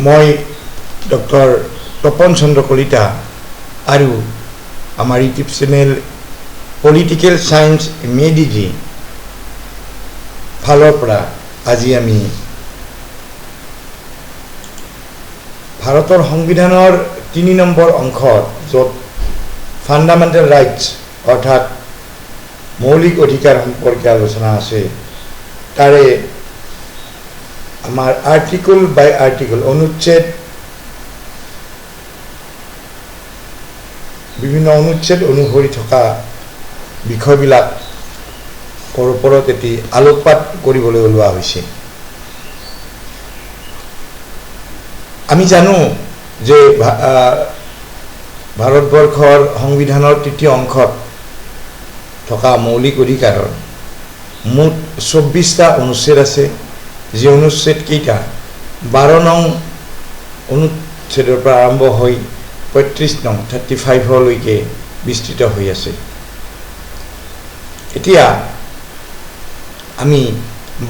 মই ডক্টৰ তপন চন্দ্ৰ কলিতা আৰু আমাৰ YouTube channel political science made easy ফালৰ পৰা আজি আমি ভাৰতৰ সংবিধানৰ 3 নম্বৰ অংশত, য'ত ফাণ্ডামেণ্টেল ৰাইটছ অৰ্থাৎ মৌলিক অধিকাৰ সম্পৰ্কে আলোচনা আছে, তাৰে আমাৰ আৰ্টিকল বাই আৰ্টিকল, অনুচ্ছেদ, বিভিন্ন অনুচ্ছেদ অনুসৰি থকা বিষয়বিলাকৰ ওপৰত এটি আলোকপাত কৰিবলৈ ওলোৱা হৈছে। আমি জানো যে ভাৰতবৰ্ষৰ সংবিধানৰ তৃতীয় অংশত থকা মৌলিক অধিকাৰৰ মুঠ 24টা অনুচ্ছেদ আছে, যি অনুচ্ছেদ কেইটা 12 নং অনুচ্ছেদৰ পৰা আৰম্ভ হৈ 35 নং, 35লৈকে বিস্তৃত হৈ আছে। এতিয়া আমি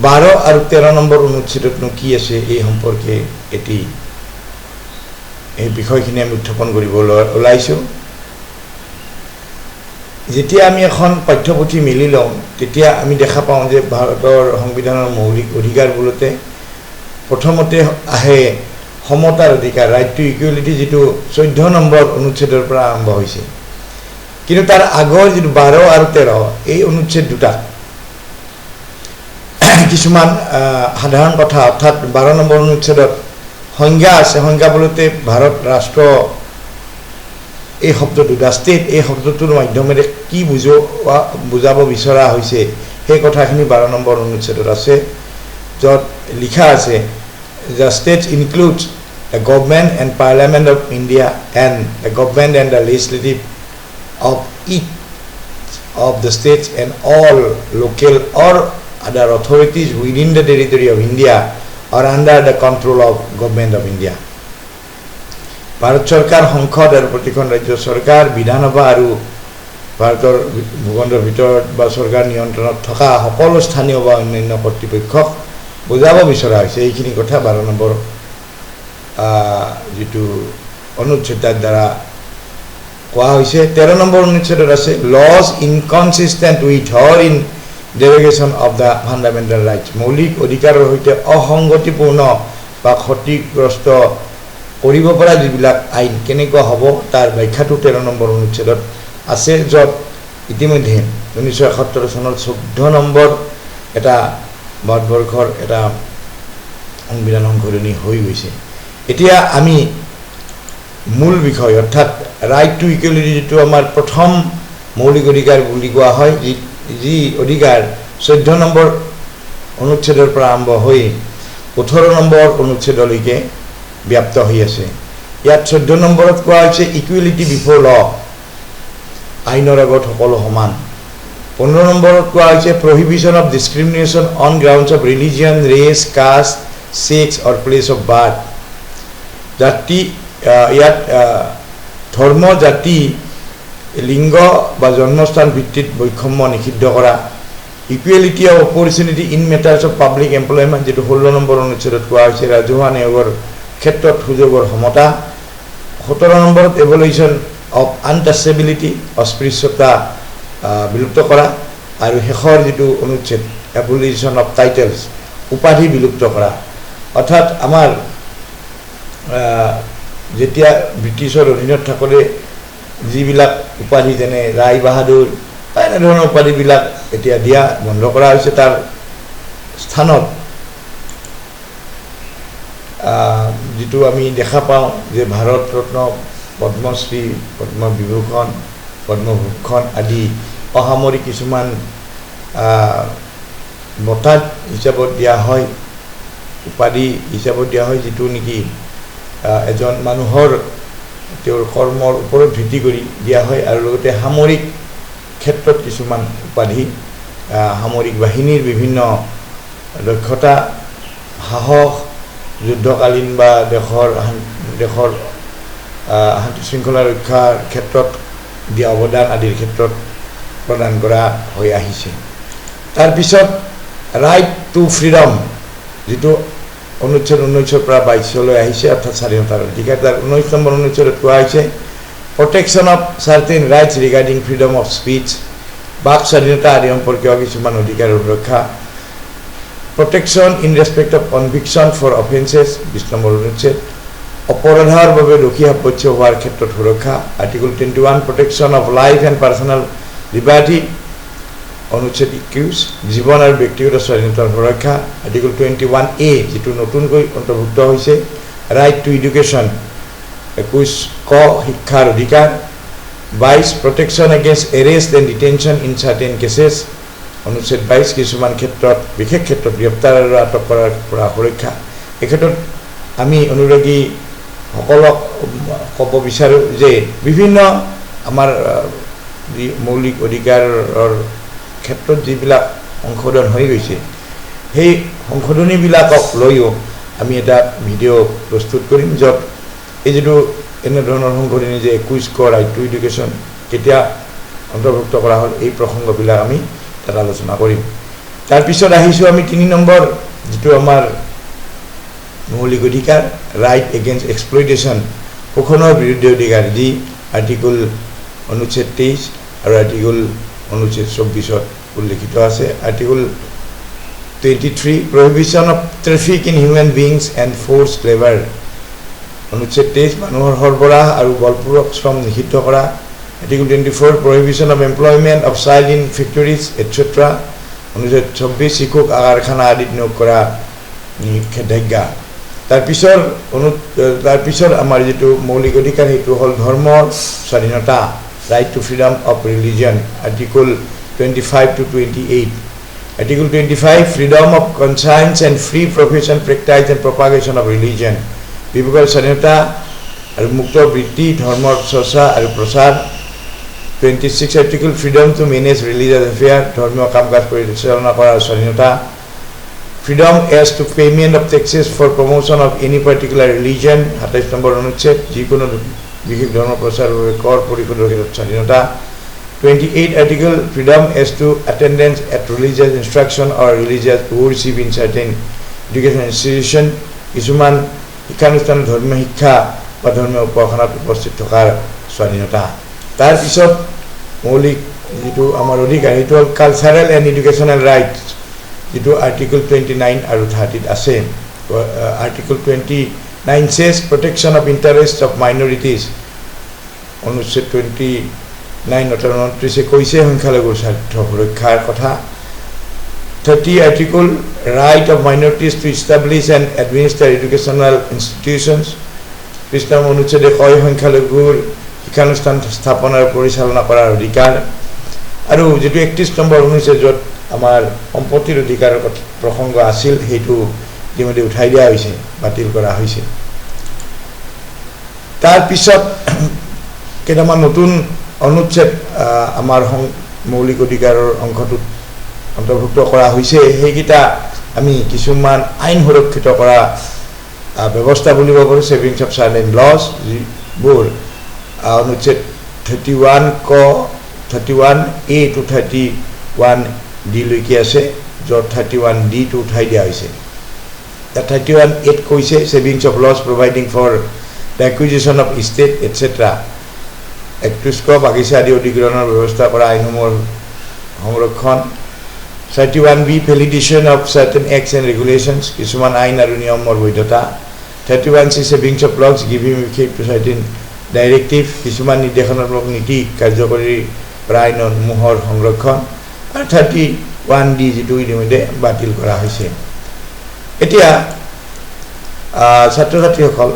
12 আৰু 13 নম্বৰ অনুচ্ছেদতনো কি আছে, এই সম্পৰ্কে এই বিষয়খিনি আমি উত্থাপন কৰিব ওলাইছোঁ। যেতিয়া আমি এখন পাঠ্যপুথি মেলি লওঁ, তেতিয়া আমি দেখা পাওঁ যে ভাৰতৰ সংবিধানৰ মৌলিক অধিকাৰ বোলোতে প্ৰথমতে আহে সমতাৰ অধিকাৰ, ৰাইট টু ইকুৱেলিটি, যিটো 14 নম্বৰ অনুচ্ছেদৰ পৰা আৰম্ভ হৈছে। কিন্তু তাৰ আগৰ যিটো 12 আৰু 13, এই অনুচ্ছেদ দুটা কিছুমান সাধাৰণ কথা, অৰ্থাৎ 12 নম্বৰ অনুচ্ছেদত সংজ্ঞা আছে। সংজ্ঞা বোলোতে ভাৰত ৰাষ্ট্ৰ এই শব্দটো, the state, এই শব্দটোৰ মাধ্যমেৰে কি বুজাব বিচৰা হৈছে, সেই কথাখিনি 12 নম্বৰ অনুচ্ছেদত আছে, য'ত লিখা আছে, "The state includes the government and parliament of India and the government and the legislative of each of the states and all local or other authorities within the territory of India or under the control of government of India." Bharat চৰকাৰ, সংসদ আৰু প্ৰতিখন ৰাজ্য চৰকাৰ, বিধানসভা আৰু ভাৰতৰ ভূখণ্ডৰ ভিতৰত বা চৰকাৰ নিয়ন্ত্ৰণত থকা সকলো স্থানীয় বা অন্যান্য কৰ্তৃপক্ষক বুজাব বিচৰা হৈছে। এইখিনি কথা 12 নম্বৰ যিটো অনুচ্ছেদ, তাৰ দ্বাৰা কোৱা হৈছে। 13 নম্বৰ অনুচ্ছেদত আছে laws inconsistent with or in derogation of the fundamental rights, মৌলিক অধিকাৰৰ সৈতে অসংগতিপূৰ্ণ বা ক্ষতিগ্ৰস্ত কৰিব পৰা যিবিলাক আইন কেনেকুৱা হ'ব, তাৰ ব্যাখ্যাটো 13 নম্বৰ অনুচ্ছেদত আছে, য'ত ইতিমধ্যে 1971 চনত 14 নম্বৰ এটা ভাৰতবৰ্ষৰ এটা সংবিধান সংশোধনী হৈ গৈছে। এতিয়া আমি মূল বিষয়, অৰ্থাৎ ৰাইট টু ইকুৱেলিটি, যিটো আমাৰ প্ৰথম মৌলিক অধিকাৰ বুলি কোৱা হয়, যি যি অধিকাৰ 14 নম্বৰ অনুচ্ছেদৰ পৰা আৰম্ভ হৈ 18 নম্বৰ অনুচ্ছেদলৈকে ব্যাপ্ত হৈ আছে। ইয়াত 14 নম্বৰত কোৱা হৈছে ইকুৱেলিটি বিফ'ৰ ল, আইনৰ আগত সকলো সমান। 15 নম্বৰত কোৱা হৈছে prohibition of discrimination on grounds of religion, race, caste, sex or place of birth। জাতি, ইয়াত ধৰ্ম, জাতি, লিংগ বা জন্মস্থান ভিত্তিত বৈষম্য নিষিদ্ধ কৰা। Equality of opportunity in matters of public employment, যিটো 16 নম্বৰ অনুচ্ছেদত কোৱা হৈছে, ৰাজহুৱা নিয়োগৰ ক্ষেত্ৰত সুযোগৰ সমতা। 17 নম্বৰত এবলিশ্যন অফ আনটাচেবিলিটি, অস্পৃশ্যতা বিলুপ্ত কৰা। আৰু শেষৰ যিটো অনুচ্ছেদ, এবলিশ্যন অফ টাইটেলছ, উপাধি বিলুপ্ত কৰা। অৰ্থাৎ আমাৰ যেতিয়া ব্ৰিটিছৰ অধীনত থাকোঁতে যিবিলাক উপাধি, যেনে ৰায় বাহাদুৰ বা এনেধৰণৰ উপাধিবিলাক এতিয়া দিয়া বন্ধ কৰা হৈছে। তাৰ স্থানত যিটো আমি দেখা পাওঁ যে ভাৰত ৰত্ন, পদ্মশ্ৰী, পদ্মবিভূষণ, পদ্মভূষণ আদি অসামৰিক কিছুমান বঁটা হিচাপত দিয়া হয়, উপাধি হিচাপত দিয়া হয়, যিটো নেকি এজন মানুহৰ তেওঁৰ কৰ্মৰ ওপৰত ভিত্তি কৰি দিয়া হয়। আৰু লগতে সামৰিক ক্ষেত্ৰত কিছুমান উপাধি, সামৰিক বাহিনীৰ বিভিন্ন দক্ষতা, সাহস, যুদ্ধকালীন বা দেশৰ শান্তি শৃংখলা ৰক্ষাৰ ক্ষেত্ৰত দিয়া অৱদান আদিৰ ক্ষেত্ৰত প্ৰদান কৰা হৈ আহিছে। তাৰপিছত ৰাইট টু ফ্ৰীডম, যিটো অনুচ্ছেদ 19ৰ পৰা 22লৈ আহিছে, অৰ্থাৎ স্বাধীনতাৰ অধিকাৰ। তাৰ 19 নম্বৰ অনুচ্ছেদত কোৱা হৈছে protection of certain rights regarding freedom of speech, বাক স্বাধীনতা আদি সম্পৰ্কীয় কিছুমান অধিকাৰৰ সুৰক্ষা। Protection in respect of conviction for offences, 20 number অনুচ্ছেদ, অপৰাধৰ বাবে দোষী সাব্যস্ত হোৱাৰ ক্ষেত্ৰত সুৰক্ষা। Article 21 protection of life and personal liberty, অনুচ্ছেদ 21 জীৱন আৰু ব্যক্তিগত স্বাধীনতাৰ সুৰক্ষা। আৰ্টিকল 21A যিটো নতুনকৈ অন্তৰ্ভুক্ত হৈছে, ৰাইট টু এডুকেশ্যন, 21 ক শিক্ষাৰ অধিকাৰ। 22 protection against arrest and detention in certain cases, অনুচ্ছেদ 22 কিছুমান ক্ষেত্ৰত, বিশেষ ক্ষেত্ৰত গ্ৰেপ্তাৰ আৰু আটক কৰাৰ পৰা সুৰক্ষা। এই ক্ষেত্ৰত আমি অনুৰাগীসকলক ক'ব বিচাৰোঁ যে বিভিন্ন আমাৰ যি মৌলিক অধিকাৰৰ ক্ষেত্ৰত যিবিলাক সংশোধন হৈ গৈছে, সেই সংশোধনীবিলাকক লৈও আমি এটা ভিডিঅ' প্ৰস্তুত কৰিম, য'ত এই যিটো এনেধৰণৰ সংশোধনী যে 21 ক ৰাইট টু এডুকেশ্যন কেতিয়া অন্তৰ্ভুক্ত কৰা হ'ল, এই প্ৰসংগবিলাক আমি তাত আলোচনা কৰিম। তাৰপিছত আহিছোঁ আমি 3 নম্বৰ যিটো আমাৰ মৌলিক অধিকাৰ, ৰাইট এগেইনষ্ট এক্সপ্লইটেশ্যন, শোষণৰ বিৰুদ্ধে অধিকাৰ, যি আৰ্টিকল অনুচ্ছেদ 23 আৰু আৰ্টিকল অনুচ্ছেদ 24ত উল্লেখিত আছে। Article 23 prohibition of traffic in human beings and forced labour, অনুচ্ছেদ 23 মানুহৰ সৰবৰাহ আৰু বলপূৰ্বক শ্ৰম নিষিদ্ধ কৰা। Article 24 prohibition of employment of child in factories etcetera, অনুচ্ছেদ 26 শিশুক কাৰখানা আদিত নিয়োগ কৰা নিষেধাজ্ঞা। তাৰপিছৰ আমাৰ যিটো মৌলিক অধিকাৰ সেইটো হ'ল ধৰ্মৰ স্বাধীনতা, right to freedom of religion, article 25 to 28। Article 25 freedom of conscience and free profession, practice and propagation of religion, বিবেকৰ স্বাধীনতা আৰু মুক্ত বৃত্তি, ধৰ্মৰ চৰ্চা আৰু প্ৰচাৰ। 26 article freedom to manage religious affair, ধৰ্মীয় কাম কাজ পৰিচালনা কৰাৰ স্বাধীনতা। Freedom as to payment of taxes for promotion of any particular religion, 27 number অনুচ্ছেদ, যিকোনো বিশেষ ধৰ্ম প্ৰচাৰৰ বাবে কৰ পৰিশোধৰ ক্ষেত্ৰত স্বাধীনতা। 28 article freedom as to attendance at religious instruction or religious worship in certain education institution, কিছুমান শিক্ষানুষ্ঠানত ধৰ্মীয় শিক্ষা বা ধৰ্মীয় উপাসনাত উপস্থিত থকাৰ স্বাধীনতা। তাৰপিছত মৌলিক যিটো আমাৰ অধিকাৰ সেইটো হ'ল কালচাৰেল এণ্ড এডুকেশ্যনেল ৰাইটছ, যিটো আৰ্টিকল 29 আৰু 30ত আছে। Article 29 says protection of interest of minorities, অনুচ্ছেদ 29 অৰ্থাৎ 29 কৈছে সংখ্যালঘুৰ স্বাৰ্থ সুৰক্ষাৰ কথা। 30 article right of minorities to establish and administer educational institutions, 30 number অনুচ্ছেদে কয় সংখ্যালঘুৰ শিক্ষানুষ্ঠান স্থাপন আৰু পৰিচালনা কৰাৰ অধিকাৰ। আৰু যিটো 31 নম্বৰ অনুচ্ছেদ য'ত আমাৰ সম্পত্তিৰ অধিকাৰৰ প্ৰসংগ আছিল, সেইটো ইতিমধ্যে উঠাই দিয়া হৈছে, বাতিল কৰা হৈছে। তাৰপিছত কেইটামান নতুন অনুচ্ছেদ আমাৰ মৌলিক অধিকাৰৰ অংশটোত অন্তৰ্ভুক্ত কৰা হৈছে। সেইকেইটা আমি কিছুমান আইন সুৰক্ষিত কৰা ব্যৱস্থা বুলিব পাৰোঁ, ছেভিংছ অফ চাৰ্টেন লজ, যিবোৰ অনুচ্ছেদ 31 ক, 31A two 31D লৈকে আছে, য'ত 31Dটো উঠাই দিয়া হৈছে। তাত 31Aত কৈছে savings of laws providing for the acquisition of estate etcetera, 31 ক বাগিচা আদি অধিগ্ৰহণৰ ব্যৱস্থা কৰা আইনসমূহৰ সংৰক্ষণ। 31B validation of certain acts and regulations, কিছুমান আইন আৰু নিয়মৰ বৈধতা। 31C savings of laws giving effect to certain directive, কিছুমান নিৰ্দেশনাত্মক নীতি কাৰ্যকৰী কৰা আইনসমূহৰ সংৰক্ষণ। আৰু 31D যিটো ইতিমধ্যে বাতিল কৰা হৈছে। এতিয়া ছাত্ৰ ছাত্ৰীসকল,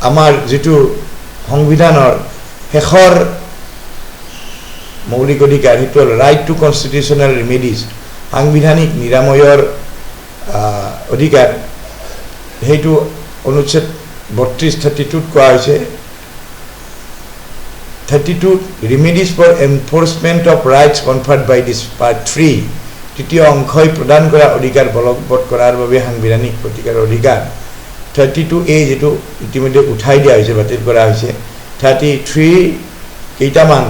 আমাৰ যিটো সংবিধানৰ শেষৰ মৌলিক অধিকাৰ সেইটো হ'ল ৰাইট টু কনষ্টিটিউশ্যনেল ৰিমেডিজ, সাংবিধানিক নিৰাময়ৰ অধিকাৰ। সেইটো অনুচ্ছেদ 32 32ত কোৱা হৈছে। 32 remedies for enforcement of rights conferred by this part 3, তৃতীয় অংশই প্ৰদান কৰা অধিকাৰ বলবৎ কৰাৰ বাবে সাংবিধানিক প্ৰতিকাৰৰ অধিকাৰ। 32A যিটো ইতিমধ্যে উঠাই দিয়া হৈছে, বাতিল কৰা হৈছে। 33 কেইটামান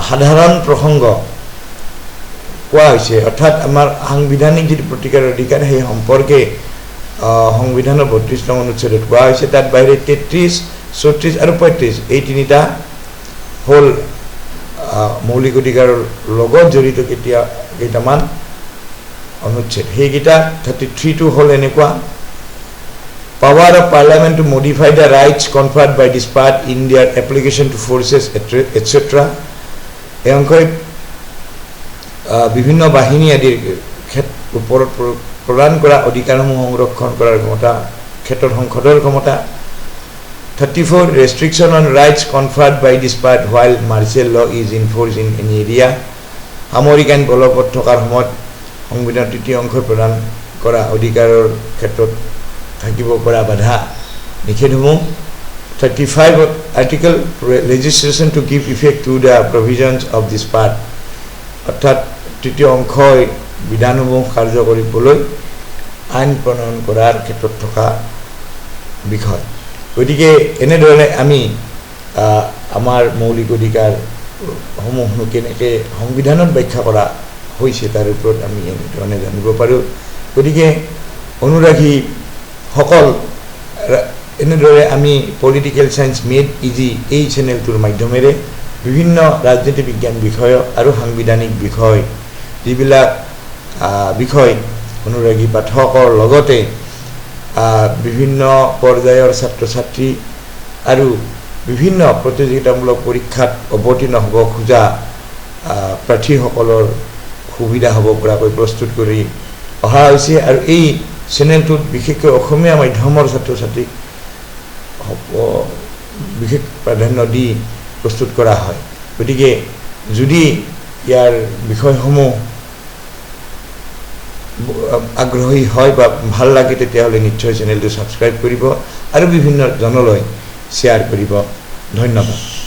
সাধাৰণ প্ৰসংগ কোৱা হৈছে। অৰ্থাৎ আমাৰ সাংবিধানিক যিটো প্ৰতিকাৰৰ অধিকাৰ, সেই সম্পৰ্কে সংবিধানৰ 32 নং অনুচ্ছেদত কোৱা হৈছে। তাত বাহিৰে 33, 34 আৰু 35, এই তিনিটা হ'ল মৌলিক অধিকাৰৰ লগত জড়িত কেতিয়া কেইটামান অনুচ্ছেদ। সেইকেইটা 33টো হ'ল এনেকুৱা: power of Parliament to modify the rights conferred by this part in their application to forces, etcetera. এই অংশই বিভিন্ন বাহিনী আদিৰ ওপৰত প্ৰদান কৰা অধিকাৰসমূহ সংৰক্ষণ কৰাৰ ক্ষমতা ক্ষেত্ৰত সংসদৰ ক্ষমতা। 34, restriction on rights conferred by this part while martial law is in force in any area. সামৰিক আইন বলবৎ থকাৰ সময়ত সংবিধানৰ তৃতীয় অংশই প্ৰদান কৰা অধিকাৰৰ ক্ষেত্ৰত থাকিব পৰা বাধা নিষেধসমূহ। 35 article, legislation to give effect to the provisions of this part. অৰ্থাৎ তৃতীয় অংশই বিধানসমূহ কাৰ্য কৰিবলৈ আইন প্ৰণয়ন কৰাৰ ক্ষেত্ৰত থকা বিষয়। গতিকে এনেধৰণে আমি আমাৰ মৌলিক অধিকাৰসমূহনো কেনেকৈ সংবিধানত ব্যাখ্যা কৰা হৈছে, তাৰ ওপৰত আমি এনেধৰণে জানিব পাৰোঁ। গতিকে অনুৰাগীসকল, এনেদৰে আমি পলিটিকেল চায়েন্স মেড ইজি এই চেনেলটোৰ মাধ্যমেৰে বিভিন্ন ৰাজনীতি বিজ্ঞান বিষয়ক আৰু সাংবিধানিক বিষয়, যিবিলাক বিষয় অনুৰাগী পাঠকৰ লগতে বিভিন্ন পৰ্যায়ৰ ছাত্ৰ ছাত্ৰী আৰু বিভিন্ন প্ৰতিযোগিতামূলক পৰীক্ষাত অৱতীৰ্ণ হ'ব খোজা প্ৰাৰ্থীসকলৰ সুবিধা হ'ব পৰাকৈ প্ৰস্তুত কৰি অহা হৈছে। আৰু এই চেনেলটোত বিশেষকৈ অসমীয়া মাধ্যমৰ ছাত্ৰ ছাত্ৰীক বিশেষ প্ৰাধান্য দি প্ৰস্তুত কৰা হয়। গতিকে যদি ইয়াৰ বিষয়সমূহ আগ্ৰহী হয় বা ভাল লাগে, তেতিয়াহ'লে নিশ্চয় চেনেলটো ছাবস্ক্ৰাইব কৰিব আৰু বিভিন্ন জনলৈ শ্বেয়াৰ কৰিব। ধন্যবাদ।